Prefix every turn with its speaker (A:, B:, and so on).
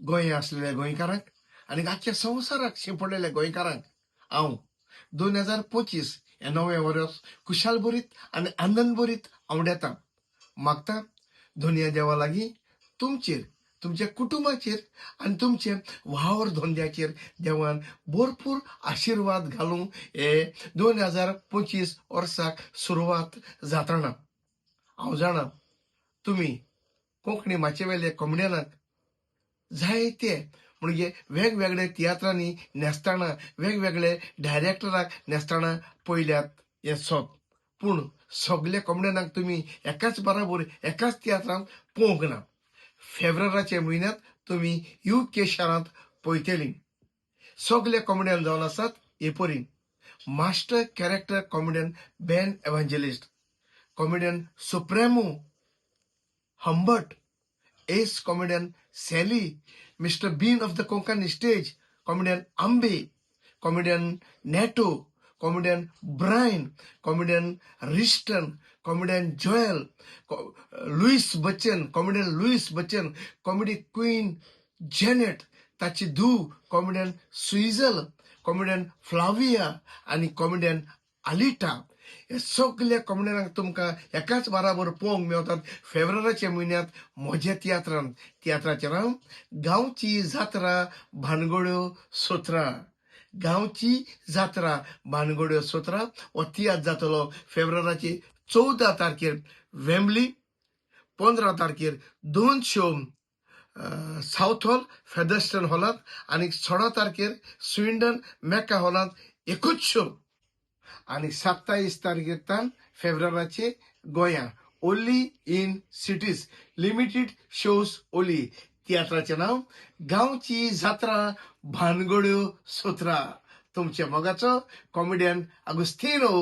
A: गोंय आसलेल्या गोंयकारांक आनी आख्ख्या संवसाराक शिंपडलेल्या गोंयकारांक हांव 2025 हें नवें वर्स खुशालभरीत आनी आनंदभरीत आंवडेता. मागता धोनिया देवा लागीं तुमचेर, तुमच्या कुटुंबाचेर आनी तुमचे वावर धंद्याचेर देवान भरपूर आशिर्वाद घालूं हे 2025 वर्साक सुरवात जातना. हांव जाणा तुमी कोंकणी माचयेवेले कॉमेडियनाक जायते म्हणजे वेगवेगळे तियात्रांनी न्हेसतना, वेगवेगळे डायरेक्टराक न्हेसतना पळयल्यात हें सोब. पूण सगल्या कॉमेडियनाक तुमी एकाच बराबर एकाच तियात्रांत पळोवंक ना. फेब्रुवाराच्या म्हयन्यांत तुमी you के शारांत पळयतली. सगले कॉमेडियन जावन आसात हे परी: master character comedian Ben Evangelist, comedian Supremo Humbert, ace comedian Sally, Mister Bean of the Konkani stage, comedian Ambe, comedian Neto, comedian Brian, comedian Riston, comedian Joel, Louis Bachchan, comedian Louis Bachchan, comedy queen Janet, ताची धूव comedian सुइजल, comedian Flavia आनी comedian आलिटा. हे सगल्या कॉमेडियनांक तुमकां एकाच बराबर पळोवंक मेवतात फेब्रुवाराच्या म्हयन्यांत म्हज्या तियात्रान. तियात्राचें नांव गांवची जात्रा भानगड्यो सोत्रां. गांवची जात्रा भानगड्यो सोत्रां हो तियात्र जातलो फेब्रुवाराची 14 तारखेर वेम्बली, 15 तारखेर दोन शो सावथ हॉल फेदर्स्टन हॉलांत आनी 16 तारखेर स्विंडन मेका हॉलांत एकूच शो आनी 27 तारखेर तान फेब्रुवाराचे गोंया, only in cities, limited shows only. तियात्राचें नांव गांवची जात्रा भानगड्यो सोत्रां. तुमच्या मोगाचो कॉमेडियन आगुस्तिनो.